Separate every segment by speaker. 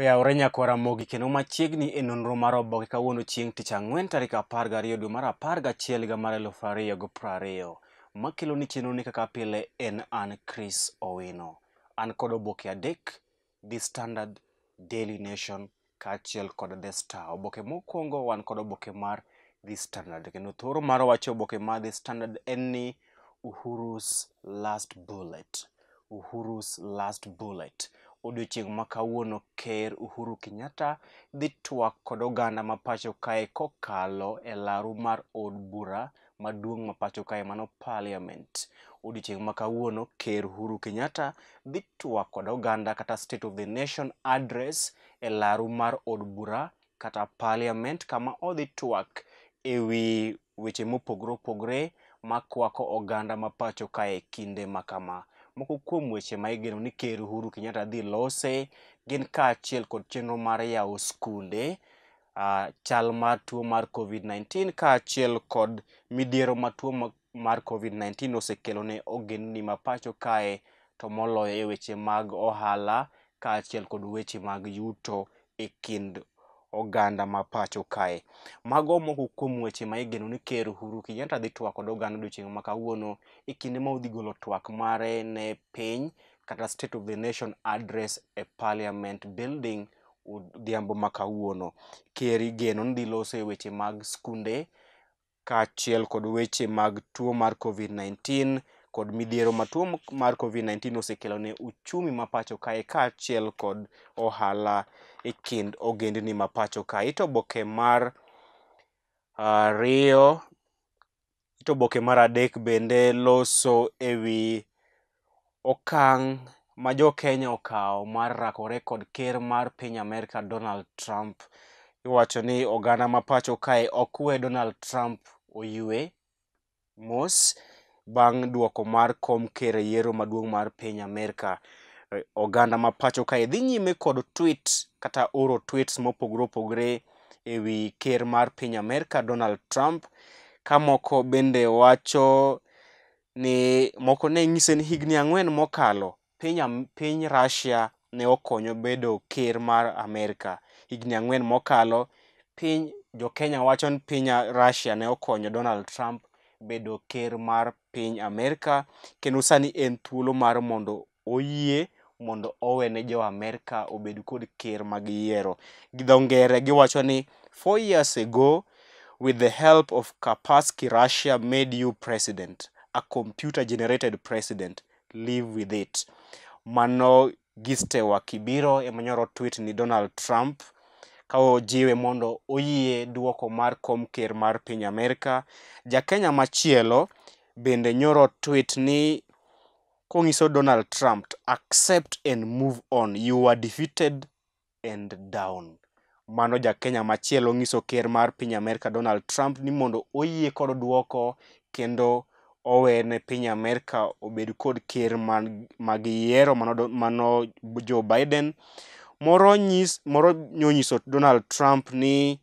Speaker 1: Oyawore nyakwar Ramogi kendo machiegni e nonro mar oboke kawuono chieng' tich ang'wen tarik 12 dwe mar 11 higa mar 2020. Makelo ni chenro ni kaka pile en an Chris Owino. An kod oboke adek, The Standard, Daily Nation kaachiel kod The Star. Oboke mokwongo wan kod oboke mar The Standard kendo thoro mar wacho oboke mar The Standard en ni Uhuru's last bullet. Uhuru's last bullet. Odiochieng' ma kawuono Ker Uhuru Kenyatta dhi twak kod oganda ma pacho kae kokalo e laru mar od bura maduong' ma pacho kae mano parliament. Odiochieng' ma kawuono Ker Uhuru Kenyatta dhi twak kod oganda kata State of the Nation address e laru mar od bura kata parliament kama odhi twak ewi weche mopogore opogore makwako oganda ma pacho kae kinde ma kama. Moko kuom weche ma igeno ni Ker Uhuru Kenyatta dhi lose gin kaachiel kod chenro mar yawo skunde, chal mar tuo mar COVID-19 kaachiel kod midhiero ma tuo mar COVID-19 osekelo ne ogendni ma pacho kae to moloyo e weche mag ohala kaachiel kod weche mag yuto e kind oganda ma pacho kae. Mago moko kuom weche ma igeno ni Ker Uhuru Kenyatta dhi twak kod oganda odiochieng' ma kawuono e kinde ma odhi golo twak mare ne piny kata State of the Nation address e Parliament building odhiambo ma kawuono. Ker igeno ni dhi loso e weche mag skunde kaachiel kod weche mag tuo mar COVID-19 kod midhiero ma tuo mar COVID-19 osekelo ne uchumi ma pacho kae kaachiel kod ohala e kind ogendni ma pacho kae. Ito oboke mar ariyo, ito oboke mar adek bende loso ewi okang' ma jo Kenya okawo mar rakore kod ker mar piny Amerka Donald Trump. Iwacho ni oganda ma pacho kae ok we Donald Trump oywe mos bang' duoko mar kom ker e yiero maduong' mar piny Amerka. Oganda ma pacho kae dhi nyime kod tweet kata oro tweets mopogore opogore ewi ker mar piny Amerka Donald Trump ka moko bende wacho ni moko ne nyise ni higni 4 mokalo piny Russia ne okonyo bedo ker mar Amerka. Higni 4 mokalo piny jo Kenya wacho ni piny Russia ne okonyo Donald Trump bedo ker mar piny Amerka kendo sani en thuolo mar mondo oyie mondo owene jo Amerka obed kod ker magiyiero. Gi dho ngere giwacho ni 4 years ago with the help of Kaspersky Russia made you president, a computer generated president, live with it. Mano Giste wa Kibiro ema nyoro tweet ni Donald Trump ka ojiwe mondo oyie duoko mar kom ker mar piny Amerka. Ja Kenya machielo bende nyoro tweet ni konyiso Donald Trump to accept and move on, you are defeated and down. Mano ja Kenya machielo nyiso ker mar piny Amerka Donald Trump ni mondo oyie kod duoko kendo owene piny Amerka obed kod ker magiyiero mano Joe Biden. Moro nonyiso Donald Trump ni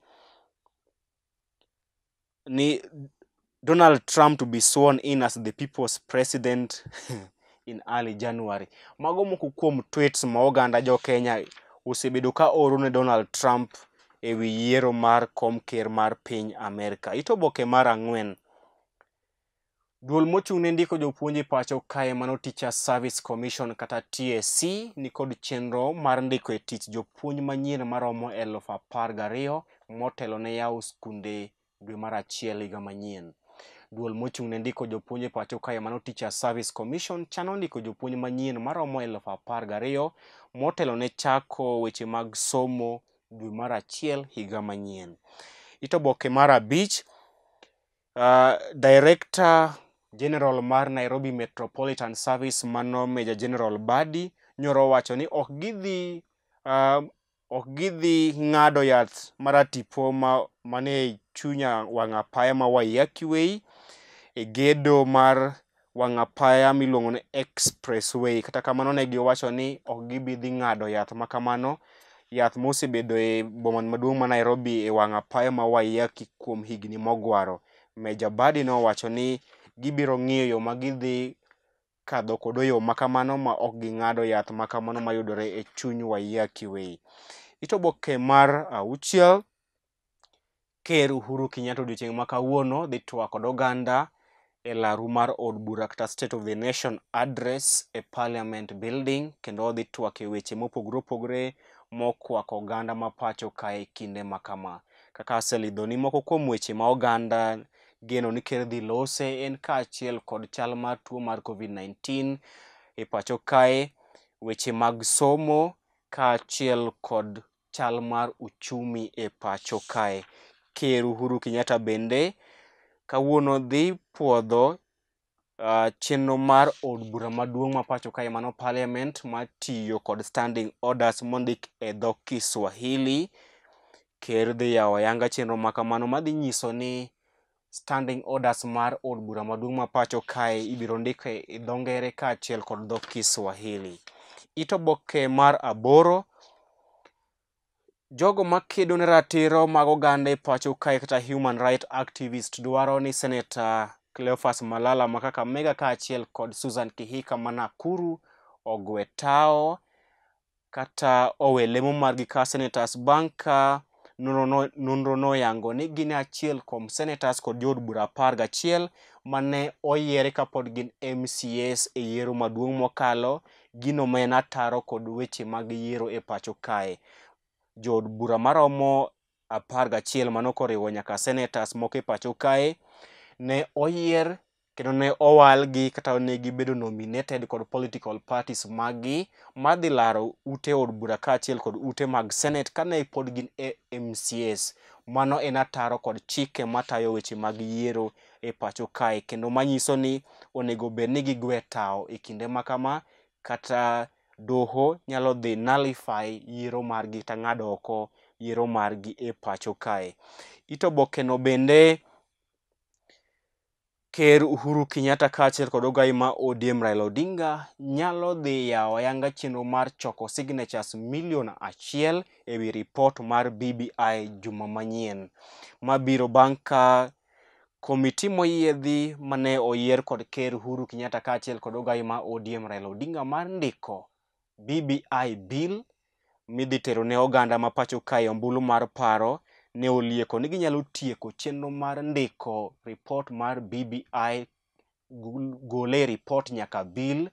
Speaker 1: Donald Trump to be sworn in as the people's president in early January. Mago moko kuom tweets ma oganda jo Kenya osebedo ka oro ne Donald Trump ewi yiero mar kom ker mar piny Amerka. Ito oboke mar 4. Duol mochung' ne ndiko jopuonj e pacho kae mano Teacher Service Commission kata TSC nikod chenro mar ndiko e tich jopuonj manyien maromo 12,000 motelo ne yawo skunde dwe mar 1 higa manyien. Duol mochung' ne ndiko jopuonj e pacho kae mano Teacher Service Commission chano ndiko jopuonj manyien maromo 12,000 motelo ne chako weche mag somo dwe mar 1 higa manyien. Ito oboke mar 5, Director General mar Nairobi Metropolitan Service mano Major General Badi nyoro wacho ni ok gidhi ng'ado yath maratipo mane chuny wang' apaya ma Waiyaki Way e gedo mar wang' apaya miluongo ni Expressway. Kata kamano ne giwacho ni ok gibi dhi ng'ado yath ma kamano, yath mosebedo e boma maduong' ma Nairobi e wang' apaya ma Waiyaki kuom higni mogwaro. Major Badi nowacho ni gibiro ng'iyo yo ma gidhi kadho kod yo makamano ma ok ging'ado yath makamano mayudore e chuny Waiyaki Way. It oboke mar 6, Ker Uhuru Kenyatta odiochieng' ma kawuono dhi twak kod oganda e laru mar od bura kata State of the Nation Address e Parliament Building, kendo odhi twak e weche mopogore opogore mokwako oganda ma pacho kae kinde ma kama. Kaka aselidhoni moko kuom weche ma oganda geno ni ker dhi lose en kaachiel kod chal mar tuo mar COVID-19 e pacho kae, weche mag somo kaachiel kod chal mar uchumi e pacho kae. Ker Uhuru Kenyatta bende kawuono dhi puodho chenro mar od bura maduong' ma pacho kae mano Parliament matiyo kod standing orders mondik e dho Kiswahili. Ker dhi yawo ayanga chenro ma kamano madhi nyiso ni standing orders mar od bura maduong' ma pacho kae ibiro ndik e dho ngere kaachiel kod dho Kiswahili. It oboke mar 8, jogo makedo ne ratiro mag oganda e pacho kae kata human right activist dwaro ni Senator Cleophas Malala ma Kakamega kaachiel kod Susan Kihika ma Nakuru ogwe tao kata owe lemo margi ka senators bang' ka nonro noyango ni gin achiel kuom senators kod jood bura 11 mane oyiere kapod gin MCAs e yiero maduong' mokalo, gino ma en ataro kod weche mag yiero e pacho kae. Jood bura maromo 11 mano koriwo nyaka senators moko e pacho kae ne oyier kendo ne owalgi kata ne gibedo nominated kod political parties maggi madhi laro ute od bura kaachiel kod ute mag senate kane pod gin e MCAs. Mano en ataro kod chike matayo weche mag yiero e pacho kae kendo manyiso ni onego bed ni gigwe tao e kinde ma kama kata doho nyalo dhi nullify yiero margi kata ng'ado oko yiero margi e pacho kae. It oboke no bende Ker Uhuru Kenyatta kaachiel kod ogai ma ODM Raila Odinga nyalo dhi yawo ayanga chenro mar choko signatures milion 1 ewi ripot mar BBI juma manyien. Mabiro bang' ka komiti moyiedhi mane oyier kod Ker Uhuru Kenyatta kaachiel kod ogai ma ODM Raila Odinga mar ndiko BBI bill midhi tero ne oganda ma pacho kae ombulu mar paro ne olieko ni ginyalo tieko chenro mar ndiko ripot mar BBI gole ripot nyaka bill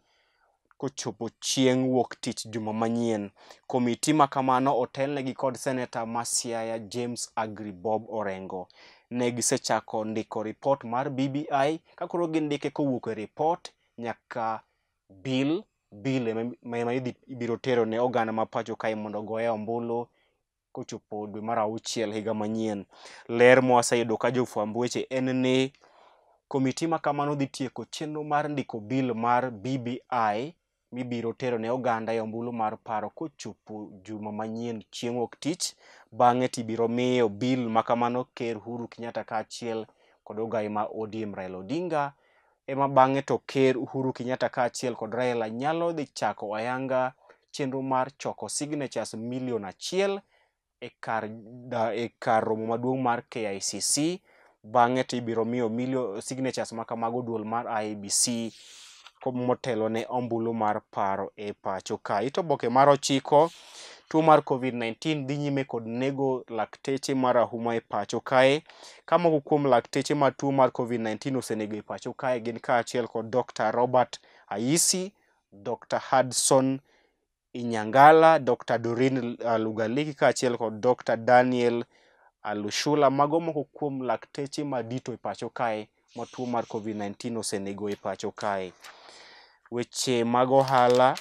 Speaker 1: kochopo chieng' wuok tich juma manyien. Komiti ma kamano otelnegi kod seneta ma Siaya James Agri Bob Orengo. Ne gisechako ndiko ripot mar BBI ka koro gindike kowuok e ripot nyaka bill ema ibiro tero ne oganda ma pacho kae mondo ogoye ombulu kochopo dwe mar 6 higa manyien. Ler mwaseyudo ka jofwamb weche en ni komiti ma kamano dhi tieko chenro mar ndiko bill mar BBI mibiro tero ne oganda e ombulu mar paro kochopo juma manyien chieng' wuok tich. Bang'e tibiro miyo bill ma kamano Ker Uhuru Kenyatta kaachiel kod ogai ma ODM Raila Odinga ema bang'e to Ker Uhuru Kenyatta kaachiel kod Raila nyalo dhi chako ayanga chenro mar choko signatures milion 1 e kar romo maduong' mar KICC. Bang'e to ibiro miyo signatures ma kamago duol mar IEBC motelo ne ombulu mar paro e pacho ka. It oboke mar 9, tuo mar COVID-19 dhi nyime kod nego lakteche marahuma e pacho kae. Ka moko kuom lakteche ma tuo mar COVID-19 osenego e pacho kae gin kaachiel kod Dr. Robert Ayisi, Dr. Hudson Inyangala, Dr. Doreen Lugaliki kaachiel kod Dr. Daniel Alushula. Mago moko kuom lakteche madito e pacho kae ma tuo mar COVID-19 osenego e pacho kae. Weche mag ohala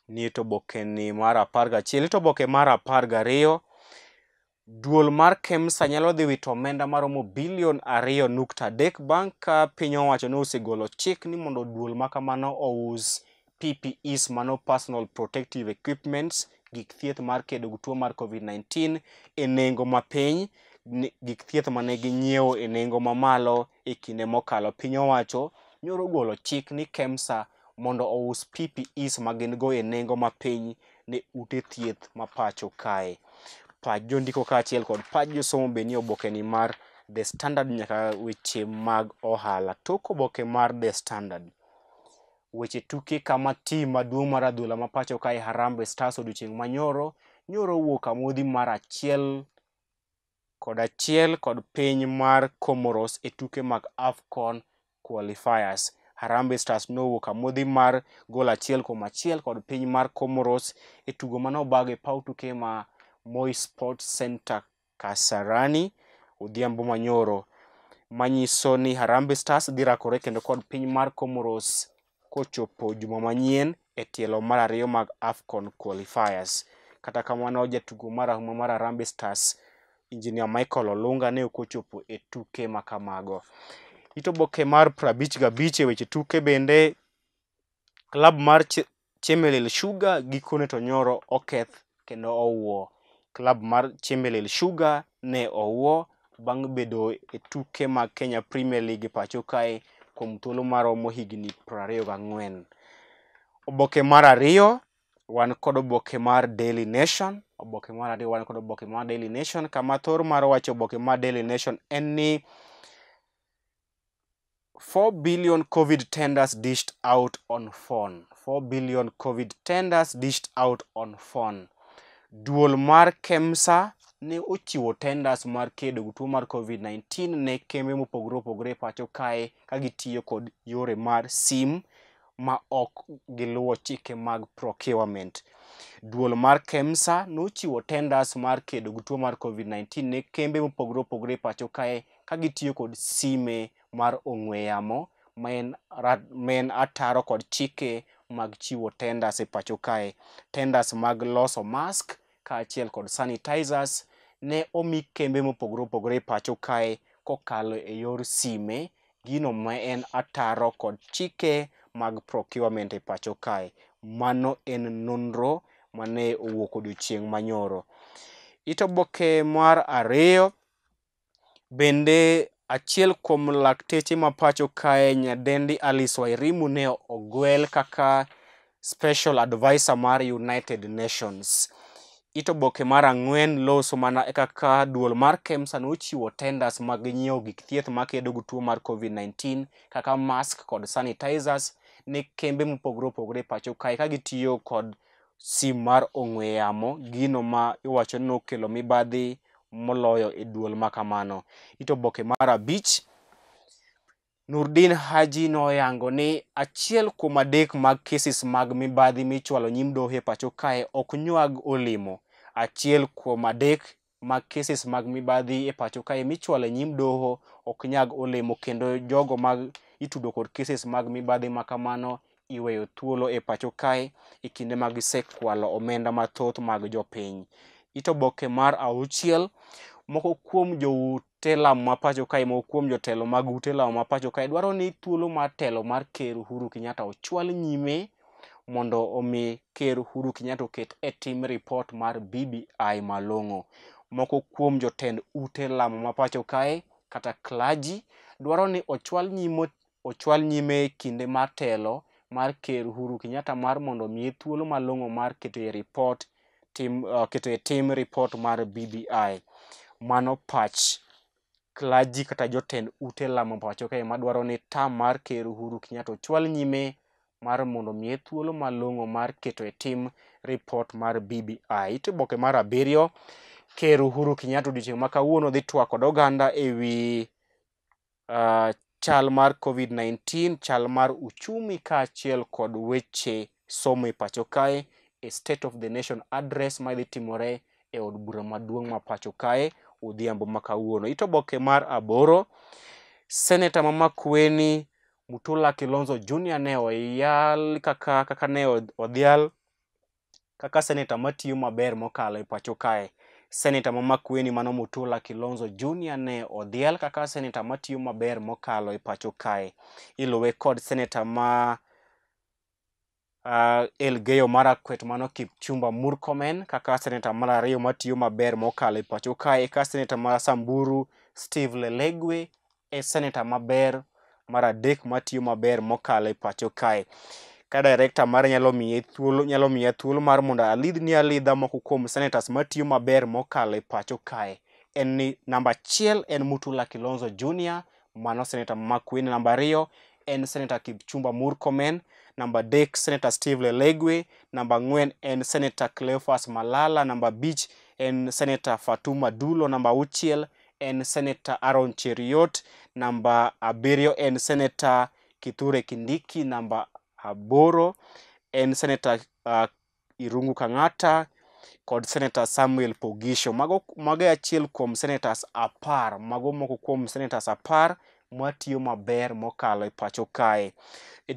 Speaker 1: ni to oboke ni mar 11, to oboke mar 12, duol mar KEMSA nyalo dhi wito omenda maromo bilion 2.3 bang' ka piny owacho ne osegolo chik ni mondo duol ma kamano ous PPEs mano personal protective equipments, gik thieth mar kedo gi tuo mar COVID-19 e nengo mapiny, gik thieth mane ginyiewo e nengo mamalo e kinde mokalo. Piny owacho nyoro golo chik ni KEMSA mondo ous PPEs ma gin go e nengo mapiny ne ute thieth ma pacho kae. Pach jondiko kaachiel kod pach josomo be nie oboke ni mar The Standard nyaka weche mag ohala. Tok oboke mar The Standard, weche tuke kama tim maduong' mar adhula ma pacho kae Harambee Stars odiochieng' manyoro nyoro owuok amodhi mar 1-1 kod piny mar Comoros e tuke mag AFCON qualifiers. Harambee Stars nowuok amodhi mar gol 1-1 kod piny mar Comoros e tugo mane obag e paw tuke ma Moi Sports Center Kasarani odhiambo manyoro, manyiso ni Harambee Stars dhi rakore kendo kod piny mar Comoros kochopo juma manyien e tielo mar 2 mag AFCON qualifiers. Kata kamano, jatugo marahuma mar Harambee Stars Engineer Michael Olunga ne ok ochopo e tuke makamago. It oboke mar 55 e weche tuke bende, klab mar Chemelil Sugar gikone to nyoro oketh kendo owuo. Klab mar Chemelil Sugar ne owuo bang' bedo e tuke mag Kenya Premier League pacho kae kuom thuolo maromo higni 24. Oboke mar 2 wan kod oboke mar Daily Nation. Oboke mar 2 wan kod oboke mar Daily Nation, kama thor mar wacho oboke mar Daily Nation en ni 4 billion COVID tenders dished out on phone. 4 billion COVID tenders dished out on phone. Duol mar KEMSA ne ochiwo tenders mar kedo gi tuo mar COVID-19 ne kembe mopogore opogore e pacho kae ka gitiyo kod yore mar sim ma ok giluwo chike mag procurement. Duol mar KEMSA nochiwo tenders mar kedo gi tuo mar COVID-19 ne kembe mopogore opogore e pacho kae ka gitiyo kod sime mar ong'we yamo ma en ataro kod chike mag chiwo tenders e pacho kae. Tenders mag loso mask kaachiel kod sanitizers ne omi kembe mopogore opogore e pacho kae kokalo e yor sime, gino ma en ataro kod chike mag procurement e pacho kae. Mano en nonro mane owuok odiochieng' manyoro. It oboke mar 2 bende, achiel kuom lakteche ma pacho kae nyadendi Alice Wairimu ne ogwel kaka special advisor mar United Nations. It oboke mar 4 loso mana kaka duol mar KEMSA nochiwo tenders mag nyiewo gik thieth makedo gi tuo mar COVID-19 kaka mask kod sanitizers ne kembe mopogore opogore e pacho kae ka gitiyo kod sim mar ong'we yamo, gino ma iwacho ni nokelo mibadhi moloyo e duol makamano. It oboke mar 5, Nurdin Haji noyango ni 1 kuom 3 mag cases mag mibadhi michwalo nyim doho e pacho kae ok nywag olemo. 1 kuom 3 mag cases mag mibadhi e pacho kae michwalo nyim doho ok nyag olemo, kendo jogo mag itudo kod cases mag mibadhi makamano iweyo thuolo e pacho kae e kinde ma gisekwalo omenda mathoth mag jopiny. It oboke mar 6, moko kuom joute lamo ma pacho kae, moko kuom jotelo mag ute lamo ma pacho kae dwaro ni thuolo mar telo mar Ker Uhuru Kenyatta ochwal nyime mondo omi Ker Uhuru Kenyatta oket e tim ripot mar BBI malong'o. Moko kuom jotend ute lamo ma pacho kae kata clergy dwaro ni ochwal nyime kinde mar telo mar Ker Uhuru Kenyatta mar mondo omiye thuolo malong'o mar keto e ripot keto e tim ripot mar BBI. Mano pach clergy kata jotend ute lamo pacho kae madwaro ni term mar Ker Uhuru Kenyatta ochwal nyime mar mondo omiye thuolo malong'o mar keto e tim ripot mar BBI. It oboke mar 7, Ker Uhuru Kenyatta odiochieng' ma kawuono dhi twak kod oganda ewi chal mar COVID-19, chal mar uchumi kaachiel kod weche somo e pacho kae e State of the Nation address ma dhi timore e od bura maduong' ma pacho kae odhiambo ma kawuono. It oboke mar 8, Seneta ma Makueni Mutula Kilonzo Jr. ne oyal kaka ne odhial kaka seneta matiyo maber mokalo e pacho kae. Seneta ma Makueni mano Mutula Kilonzo Jr. ne odhial kaka seneta matiyo maber mokalo e pacho kae. Iluwe kod seneta ma Elgeyo Marakwet mano Kipchumba Murkomen kaka seneta mar 2 matiyo maber mokalo e pacho kae, ka seneta ma Samburu Steve Lelegwe e seneta maber mar 3 matiyo maber mokalo e pacho kae. Ka director mare nyalo miye thuolo mar mondo alidhni alidha moko kuom senators matiyo maber mokalo e pacho kae. En ni namba 1 en Mutula Kilonzo Jr. mano seneta ma Makueni. Namba 2 en Senator Kipchumba Murkomen, namba 3 Senator Steve Lelegwe, namba 4 en Senator Cleophas Malala, namba 5 en Senator Fatuma Dulo, namba 6 en Senator Aaron Cheruiyot, namba 7 en Senator Kithure Kindiki, namba 8 en Senator Irungu Kang'ata kod Senator Samuel Pogisho. Mago achiel kuom senators 10, mago moko kuom senators 10 matiyo maber mokalo e pacho kae.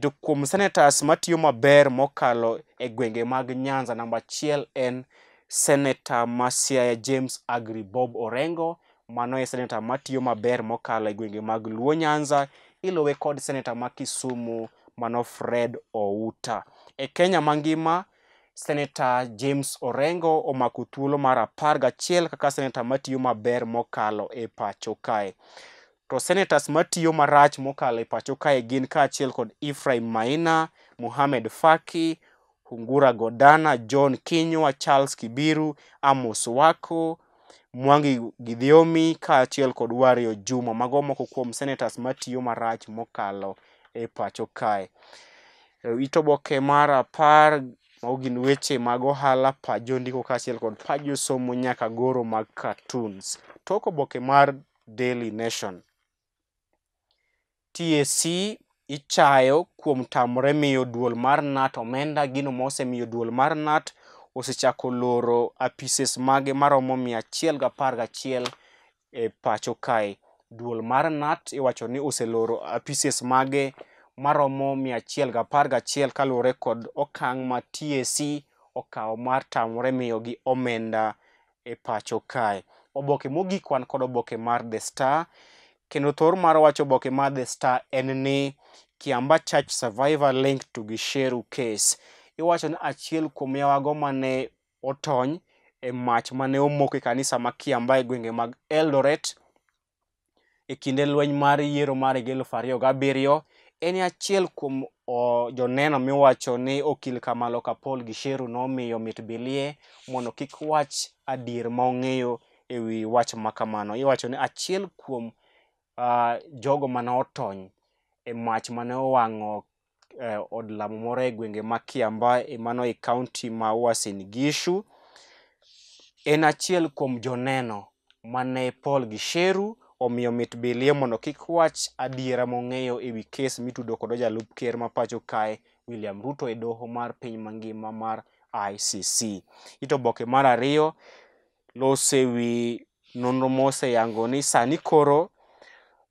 Speaker 1: To kuom senators matiyo maber mokalo e gwenge mag Nyanza, namba 1 en Senator ma Siaya James Agri Bob Orengo, mano e senator matiyo maber mokalo e gwenge mag Luo Nyanza, iluwe kod senator ma Kisumu mano Fred Outa. E Kenya mangima, Senator James Orengo omako thuolo mar 11 kaka senator matiyo maber mokalo e pacho kae. To senators matiyo marach mokalo e pacho kae gin kaachiel kod Ephraim Maina, Mohamed Faki, Hungura Godana, John Kinyua, Charles Kibiru, Amos Wako, Mwangi Githiomi kaachiel kod Wario Juma. Mago moko kuom senators matiyo marach mokalo e pacho kae. It oboke mar 10, mago gin weche mag ohala, pach jondiko kaachiel kod pach josomo nyaka goro mag cartoons. Tok oboke mar Daily Nation. TSC ichayo kuom tamore miyo duol mar KNUT omenda, gino mosemiyo duol mar KNUT osechako loro apises mage maromo 111 e pacho kae. Duol mar KNUT iwacho ni oseloro apises mage maromo 111 kaluwore kod okang' ma TSC okawo mar tamore miyogi omenda e pacho kae. Oboke mogik wan kod oboke mar The Star, kendo thor mar wacho oboke mar The Star en ni Kiambaa Church survivor linked to Gicheru case. Iwacho ni achiel kuom yawago mane otony e mach mane omoko e kanisa ma Kiambaa e gwenge mag Eldoret e kinde lweny mar yiero mar 2007 en achiel kuom joneno miwacho ni okil Kamaloka Paul Gicheru nomiyo mit bilie mondo kik wach adier ma ong'eyo e wi wach makamano. Iwacho ni achiel kuom jogo mane otony e mach mane owang'o od lamo moro e gwenge ma Kiambaa e mano e kaunti ma Uasin Gishu en achiel kuom joneno mane Paul Gicheru omiyo mit bilie mondo kik wach adiera mong'eyo e wi kes mitudo kod jalup ker ma pacho kae William Ruto e doho mar piny mangima mar ICC. Ito oboke mar 2 lose wi nonro moseyango ni sani koro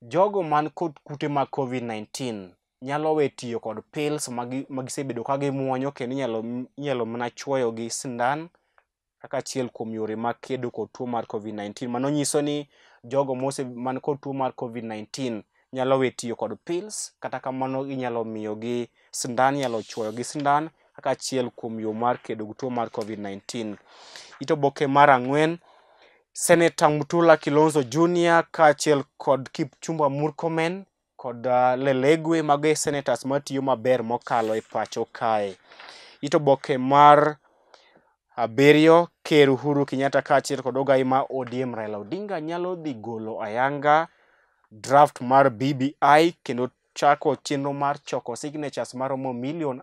Speaker 1: jogo man kod kute mag COVID-19 nyalo we tiyo kod pills magisebedo ka gimuonyo kendo inyalo mana chuoyo gi sindan kaka achiel kuom yore mag kedo kod tuo mar COVID-19. Mano nyiso ni jogo man kod tuo mar COVID-19 nyalo we tiyo kod pills, kata kamano inyalo miyogi sindan, inyalo chuoyo gi sindan kaka achiel kuom yo mar kedo gi tuo mar COVID-19. Ito oboke mar 4, Senator Mutula Kilonzo Jr. kaachiel kod Kipchumba Murkomen kod Lelegwe, mago e senators matiyo maber mokalo e pacho kae. Ito oboke mar 7, Ker Uhuru Kenyatta kaachiel kod ogai ma ODM Raila Odinga nyalo dhi golo ayanga draft mar BBI kendo chako chenro mar choko signatures maromo 1 million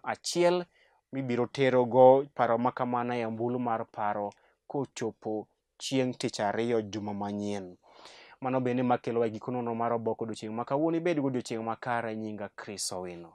Speaker 1: mibiro terogo paro makamano e ombulu mar paro kochopo chieng' tich ariyo juma manyien. Mano bende makelo e giko nonro mar oboke odiochieng' ma kawuono. Ibed godiochieng' makare. Nyinga Chris Owino.